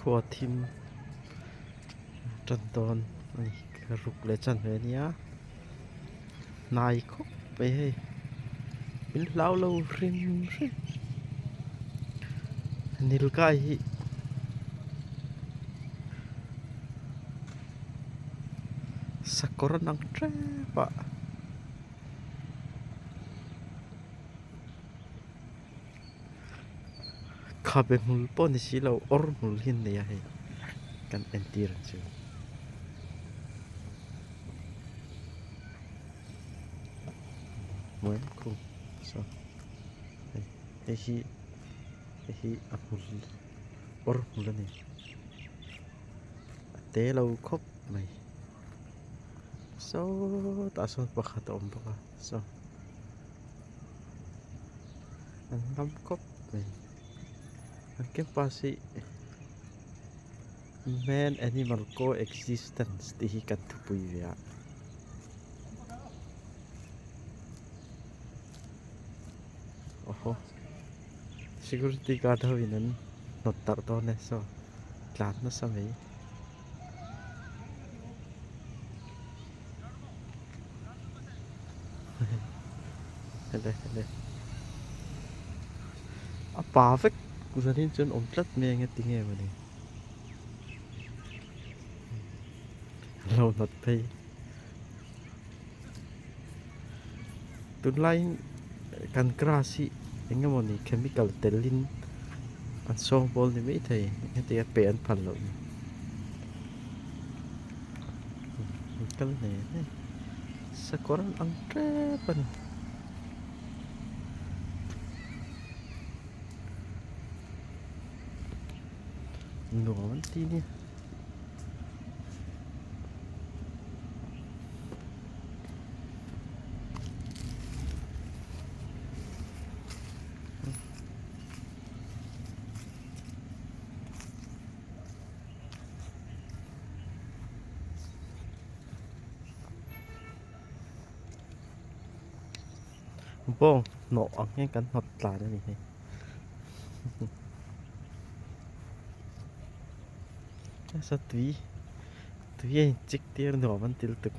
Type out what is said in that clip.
Khua thim tan dawn a ni ruk leh chan ve ania hnai khawp mai hei min hlau lo hrim hrim nilgai hi sakawr an ang tep a. Khabe hmul pawh ni si lo awr hmul hi an nei a hei kan entir ang chu. Hmuai khum saw hei hei hi hei hi a hmul awr hmul a ni a te lo khawp mai sawtah sawn pakhat a awm bawk a saw. An ngam khawp mai an campus hi man animal co existence tih hi kan thupui ve a awhaw security guard ho in an hnawt darh dawn e saw tlan nasa mai. A pa vek zanin chuan awm tlat mai ang e tinge mawni an lo hnawt phei tunlaiin kan grass hi eng emawni chemical telin an sawngbawl ni maithei heti a pe an phal loh ni. Kal hle hle sakawr an ang tep a ni. Nuam an ti nia. Bawng hnawh ang hian kan hnawt tlan a ni hei nasa tui tui a inchik tir nuam an ti lutuk.